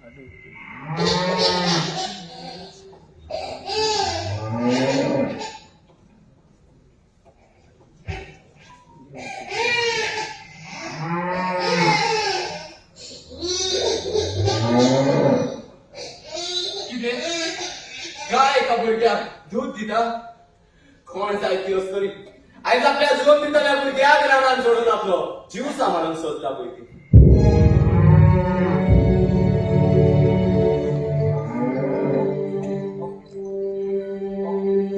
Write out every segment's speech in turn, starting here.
कितें गाय एका भुरग्याक दूद दिता? कोण जाय ती अस्तुरी आयज आपल्या जल्म दितल्या भुरग्याक रानान सोडून आपलो जीव सांबाळूंक सोदता पळय ती.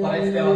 खरेंच देवा.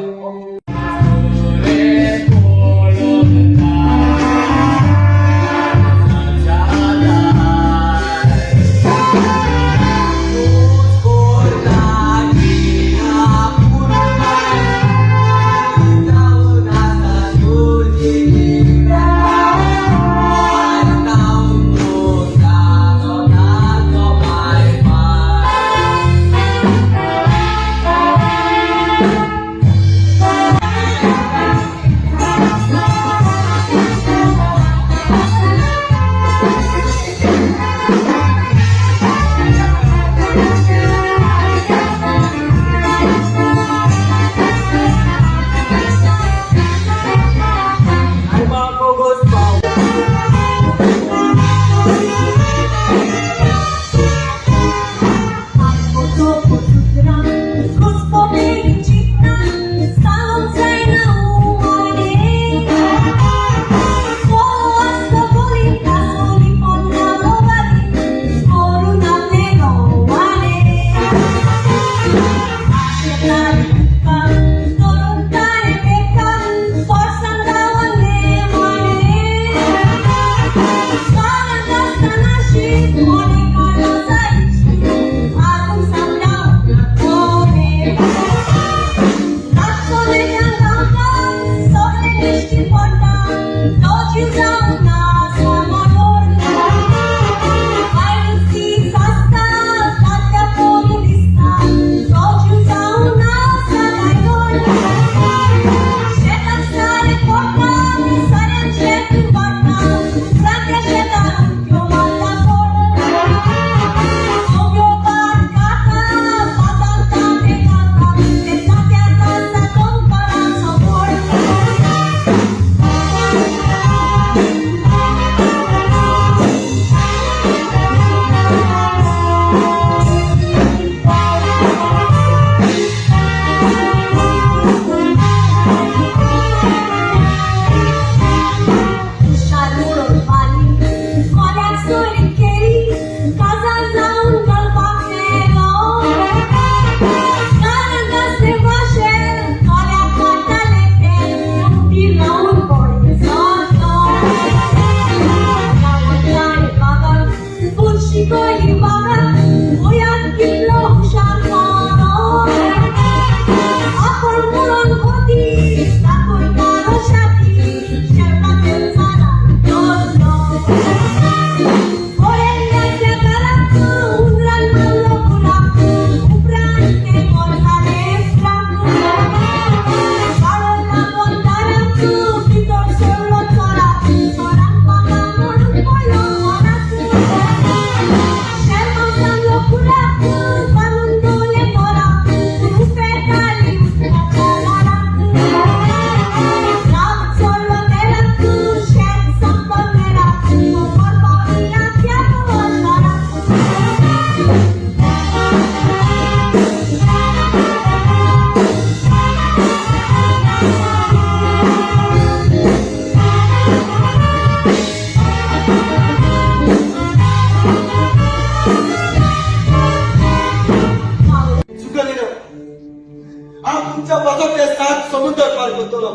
हांव तुमच्या पासत ते सात समुद्र पार करतलो,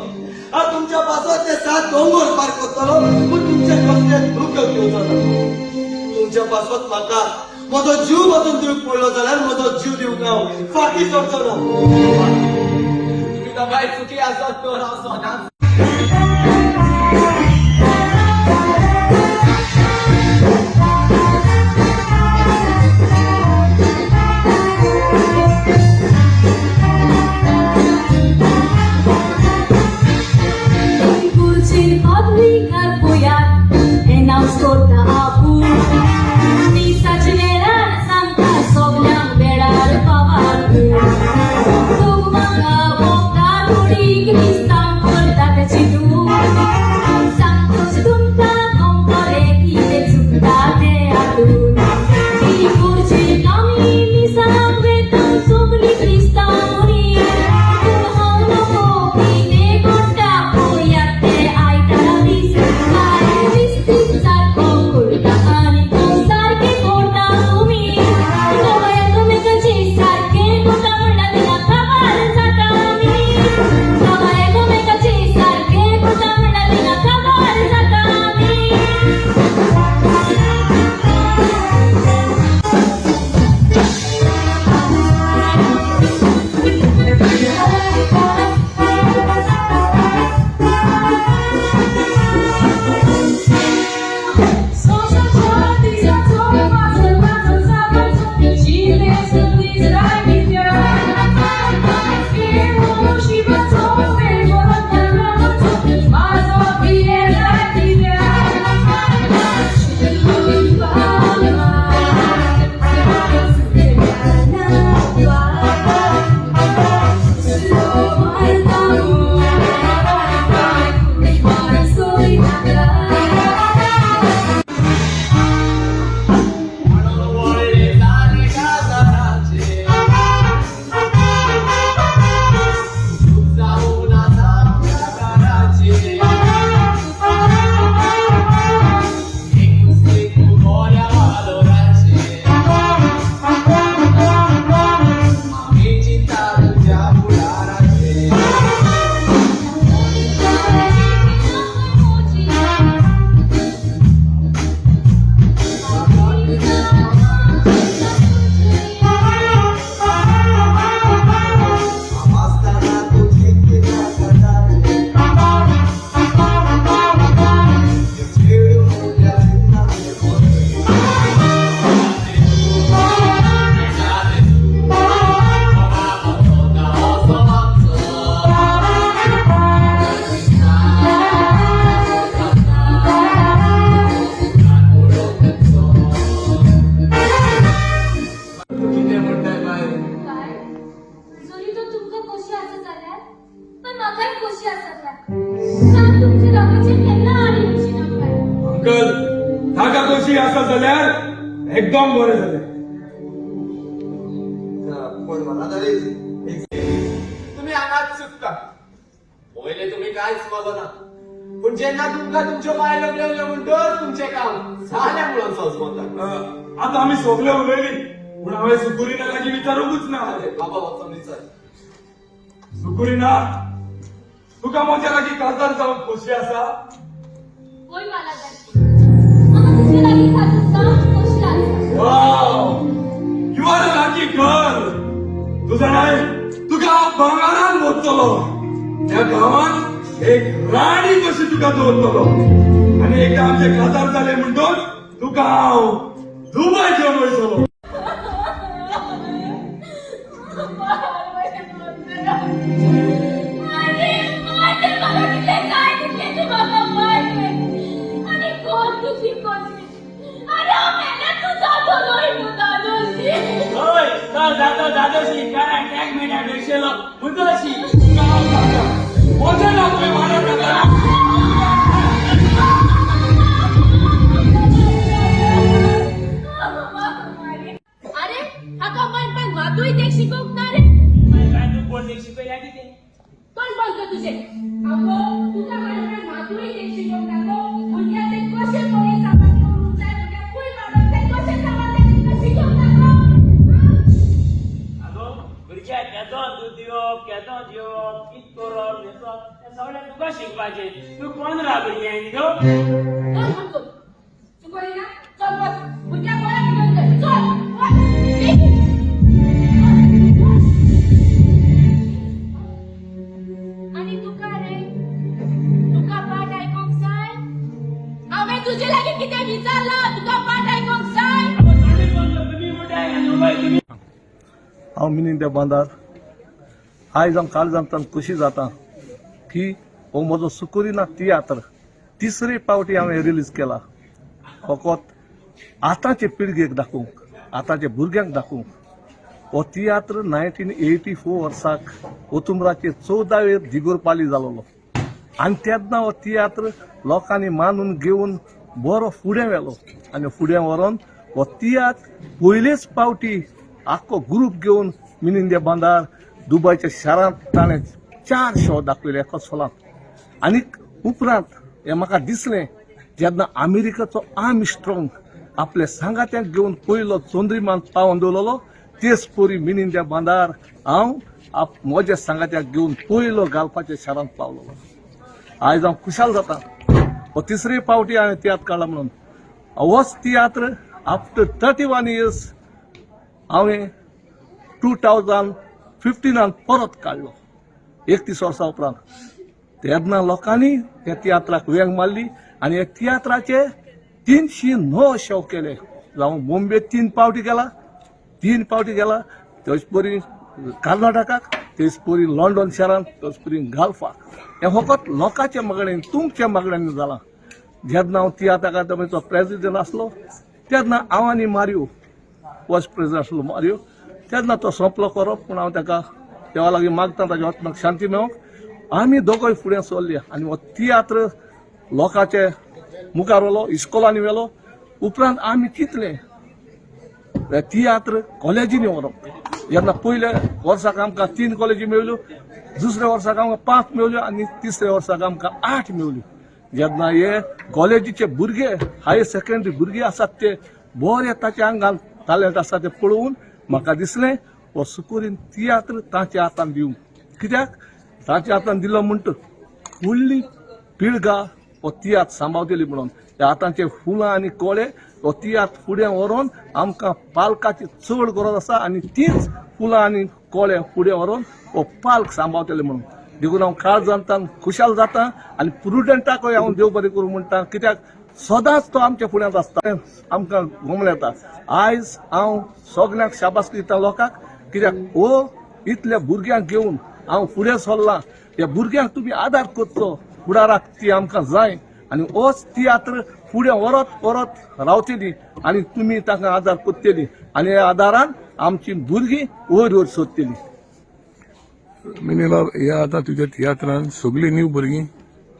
हांव तुमच्या पासत ते सात दोंगर पार करतलो, पूण तुमचे कसले दुःख घेवचो ना. तुमच्या पासत म्हाका म्हजो जीव पासून दिवंक पडलो जाल्यार म्हजो जीव दिवंक हांव फाटीं सरचो ना. तुमी दोगांय सुखी आसत तर हांव सदांच En मोगची आमी मिसाक वेता सगळीं क्रिस्तांव मनीस पूण हांव नको कितें कोत्ता पोयात ते आयतारा दीस काय विस्तीद सारको करता आनी कोण सारकें कोरता तुमी दोगां एकामेकाचे सारकें कोता म्हणल्यार तिका खबर जाता आमी दोगां एकामेकाचे सारकें कोता म्हणल्यार तिका खबर जाता आमी. म्हणून व्हडले जाले काजाराचे, दूख जावन आसा आमच्या घराचे. एकूच लेकू बऱ्या वालोराचे, आमी चिंता तुज्या फुडाराचे. आसतना तूं जिखता काजारे, चेडूं म्हज्या चिंतनाचें मोरें. कितें म्हणटाय बाय? काय जरी तो तुमकां खोशी आसा जाल्यार पण म्हाकाय खोशी आसा काय तुमच्या दोगांचेर केन्ना आड येवची ना काय. अंकल, ताका खोशी आसा जाल्यार एकदम बरें जालें. पण मला तरी तुम्ही हांगाच चुकता. पयले तुमी कांयच ना, पूण जेन्ना तुमकां तुमच्यो बायलो मेवल्यो म्हणटच तुमचें काम जालें म्हणून समजता. आतां आमी सगळे उलयली, पूण हांवें सुकुरिना लागीं विचारूंकूच ना. बाबा, वचोन विचार. सुकुरिना, तुका म्हज्या लागीं काजार जावंक खोशी आसा? होय मला जाय, म्हाका तुजे लागीं खाजून जावंक खोशी आसा. Wow, you are a lucky girl. तूं जाणाय, तुका हांव भांगारान भरतलो. ह्या गांवांत एक राणी कशी तुका दवरतलो आनी एकदां आमचें काजार जालें म्हणटच तुका हांव दुबय घेवन वयतलो. अरे मारले मला, कितले काय दिसले तू म्हाका मारले आनी कोण तुजी कोसली. अरे हांव मेल्यार तूं जातलो तूं दादोशी. होय, तो जातो जादोशी, कारण टॅग मेळ्या बेगशेलो मुदोशी. तुका हांव सांगता, म्हजें नांव तुवें मारप नाका. अरे हाका पण पण वातूय देख शिकोवंक ना रे. काय तू कोण देख शिकयल्या कितें? कोण बोलतो तुझे? अगो, तुका माझ्या मातूय देख शिकोवंक ना गो. भुरग्याक ते कशें बरें सांबाळ करूंक जाय, भुरग्याक खंय वाडोवंक जाय, कशें सांबाळ जाय तुका शिकोवंक ना गो? आगो, भुरग्याक केदो दूद दिवप, केदो जेवप, कित करप, न्हेसप, हें सगळें तुका शिकपाचें. तूं कोण रा भुरग्यांक गो? चल म्हणतो चुकली ना, चल वच, भुरग्याक बरें घेवन चल, चल वच बेगीन. आनी तुका रे, तुका पाठ आयकोंक जाय? हांवें तुजे लागीं कितें विचारलां? तुका पाठ आयकोंक जाय? आगो, तोंडूय बंद कर, तुमी म्हणटाय आनी उलोय तुमी. हांव मिनीन त्या बांदार आयज हांव काळजांतल्यान खोशी जाता की हो म्हजो सुकुरिना तियात्र तिसरे पावटी हांवें रिलीज केला, फकत आतांचे पिळगेक दाखोवंक, आतांच्या भुरग्यांक दाखोवंक. हो तियात्र 1984 वर्साक ओतुम्बराचे 14वेर दिगोरपाली जालोलो आनी तेन्ना हो तियात्र लोकांनी मानून घेवन बरो फुडें व्हेलो आनी फुडें व्हरोन हो तियात्र पयलेच पावटी आख्खो ग्रूप घेवन मिनिंद्या बांदार दुबयच्या शारांत ताणें 4 शो दाखयले एकाच सोलांत. आनी उपरांत हें म्हाका दिसलें जेन्ना अमेरिकाचो आर्मस्ट्रॉंग आपल्या सांगात्यांक घेवन पयलो चंद्रिमान पावन दवरलो, तेच परी मिनिंद्या बांदार हांव म्हज्या सांगात्याक घेवन पयलो गाल्फाच्या शारांत पावलो. आयज हांव खुशाल जाता, हो तिसरे पावटी हांवें तियात्र काडला म्हणून. होच तियात्र आफ्टर 31 इयर्स हांवें 2015 परत काडलो, 31 वर्सां उपरांत. तेन्ना लोकांनी ह्या तियात्राक वेंग मारली आनी ह्या तियात्राचे 309 शो केले. जावं मुंबय 3 पावटी गेला, 3 पावटी गेला, तेच परी कर्नाटकाक, तेच परी लंडन शारांत, तेच परी गाल्फाक. हें फकत लोकांच्या मागण्यांनी, तुमच्या मागण्यांनी जालां. जेन्ना हांव तियात्र अकादमीचो प्रेजिडेंट आसलो तेन्ना हांव आनी मारियो वायस प्रेजिडेंट आसलो मारियो, तेन्ना तो सोंपलो खरो, पूण हांव ताका देवा लागीं मागता ताज्या आत्माक शांती मेळोंक. आमी दोगोय फुडें सरले आनी हो तियात्र लोकांचे मुखार व्हेलो, इस्कोलांनी व्हेलो. उपरांत आमी चिंतलें तियात्र कॉलेजींनी व्हरप. जेन्ना पयल्या वर्साक आमकां 3 कॉलेजी मेळ्ळ्यो, दुसऱ्या वर्साक आमकां 5 मेळ्ळ्यो आनी तिसऱ्या वर्साक आमकां 8 मेळ्ळ्यो. जेन्ना हे कॉलेजीचे भुरगे, हायर सेकंडरी भुरगे आसात ते बरे ताच्या आंगान टॅलंट आसा ते पळोवन म्हाका दिसलें हो सुकोरीन तियात्र तांच्या हातान दिवंक. कित्याक तांच्या हातान दिलो म्हणटा फुडली पिळगा हो तियात्र सांबाळटली म्हणून. ह्या आतांचे फुलां आनी कोळे हो तियात्र फुडें व्हरोन आमकां पालकाची चड गरज आसा आनी तीच फुलां आनी कोळे फुडें व्हरोन हो पाल्क सांबाळटले म्हणून. देखून हांव काळजांतान खुशाल जाता आनी प्रुडंटाकय हांव देव बरें करूं म्हणटा, कित्याक सदांच तो आमच्या फुड्यांत आसता, आमकां घुमलेता. आयज हांव सगल्यांक शाबासकी दिता लोकांक, कित्याक हो इतल्या भुरग्यांक घेवन हांव फुडें सरलां. ह्या भुरग्यांक तुमी आदार करचो, फुडाराक ती आमकां जाय आनी होच तियात्र फुडें व्हरत व्हरत रावतली आनी तुमी तांकां आदार करतली आनी ह्या आदारान आमची भुरगीं वयर वयर सरतली. मिनीबाब, ह्या आतां तुज्या तियात्रान सगळीं न्यू भुरगीं?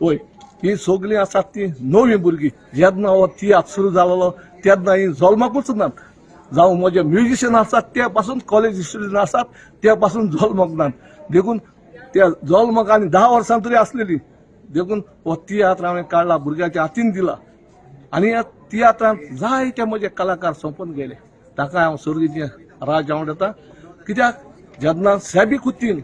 वय, ही सगळीं आसात ती नवी भुरगीं. जेन्ना हो तियात्र सुरू जालोलो तेन्ना ही जल्माकूच नात. जावं म्हजे म्युजिशियन आसात ते पासून कॉलेज स्टुडंट आसात ते पासून जल्मक नात. देखून ते जल्मक आनी 10 वर्सां तरी आसलेली. देखून हो तियात्र हांवें काडला, भुरग्याच्या हातीन दिला आनी ह्या तियात्रांत जायते म्हजे कलाकार सोंपून गेले. ताका हांव सर्गीचें राज आवडटा, कित्याक जेन्ना सॅबी कुत्तीन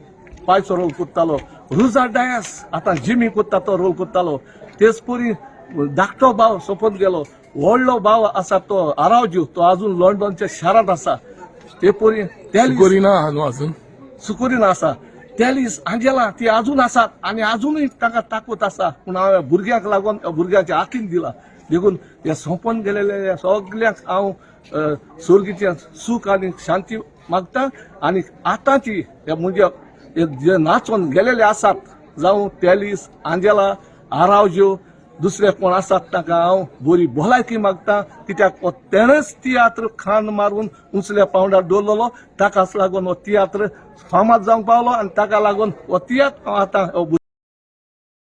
पायचो रोल करतालो, रुजा डायस आतां जिमी कोत्ता तो रोल करतालो, तेच परी धाकटो भाव सोंपून गेलो, व्हडलो भाव आसा तो आरावजीव, तो अजून लंडनच्या शारांत आसा. ते परी सुकोरिना आहा न्हू अजून? सुकोरीन आसा, तेलीस आंजेला ती अजून आसात आनी अजुनूय तांकां ताकत आसा. पूण हांव भुरग्यांक लागून भुरग्यांच्या हातीन दिला. देखून हे सोंपून गेलेले सगल्यांक हांव सर्गीचें सूख आनी शांती मागता. आनी आतांची हे म्हणजे जे नाचून गेलेले आसात, जावं तेलीस आंजेला आरावज्यो दुसरे कोण आसात, तांकां हांव बरी भलायकी मागता, कित्याक हो तेणेच तियात्र खांद मारून उंचल्या पांवड्यार दवरलेलो. ताकाच लागून हो तियात्र फामाद जावंक पावलो आनी ताका लागून हो तियात्र हांव आतां भुरग्यांक